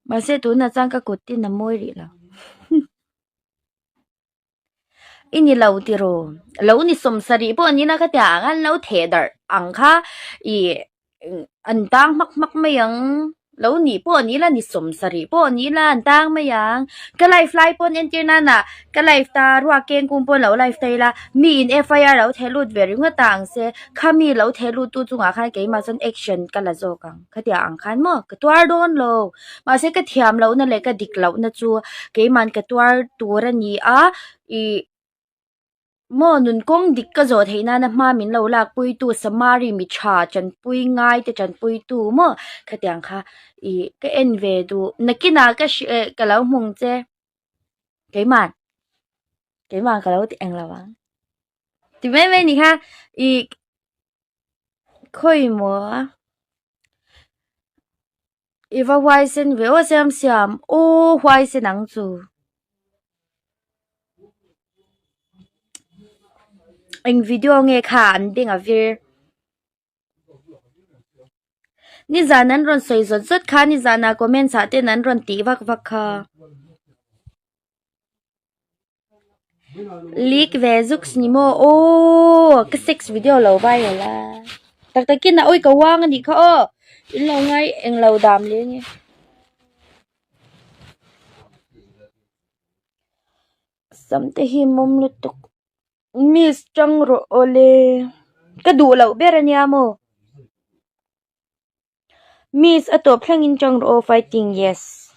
Mahse tunah chuan ka kut tin a mawi rih lo. I ni lo tiraw? Lo ni sawmsarih pawh an ina ka tia ang an lo theh darh ang kha ih an tang hmak hmak mai ang. Lo nih pawh an ila ni sawmsarih pawh an ila an tang mai ang. Ka live lai pawn entir nana ka live ta ruak keng kung pawn lo live ta ila mi in FIR lo theh lut ve ringawt ta ang se khami lo theh lut tu chungah khan keimah chuan action ka la zawk ang. Khatiang ang khan maw ka tuar dawn lo. Mahse ka thiam lohna leh ka dik lohna chu keiman ka tuar tur a ni a, ih maw nun kawng dik ka zawh theih nana hma min lo lak pui tu Samari mi tha tanpui ngai te tanpui tu maw khatiang kha ih ka en ve duh. Nakinah ka hri eh ka lo hmung che keiman keiman ka lo ti eng lo ang ti mai mai ni kha ih Khawi maw i va huaisen ve aw siam siam aw huaisen ang chu eng video nge kha an beng a vir nizan an rawn sawi zawt zawt kha nizanah comments ah ten an rawn tih vak vak kha. Leak ve zuks ni maw aww ka sex video lo viral a tak takin a awi ka uang anih kha aw in lo ngai englo dam leh nge sam te hi mawm lutuk miss tang rawh awle ka duh loh ber ania maw miss a tawp thlengin tang rawh aw fighting yes.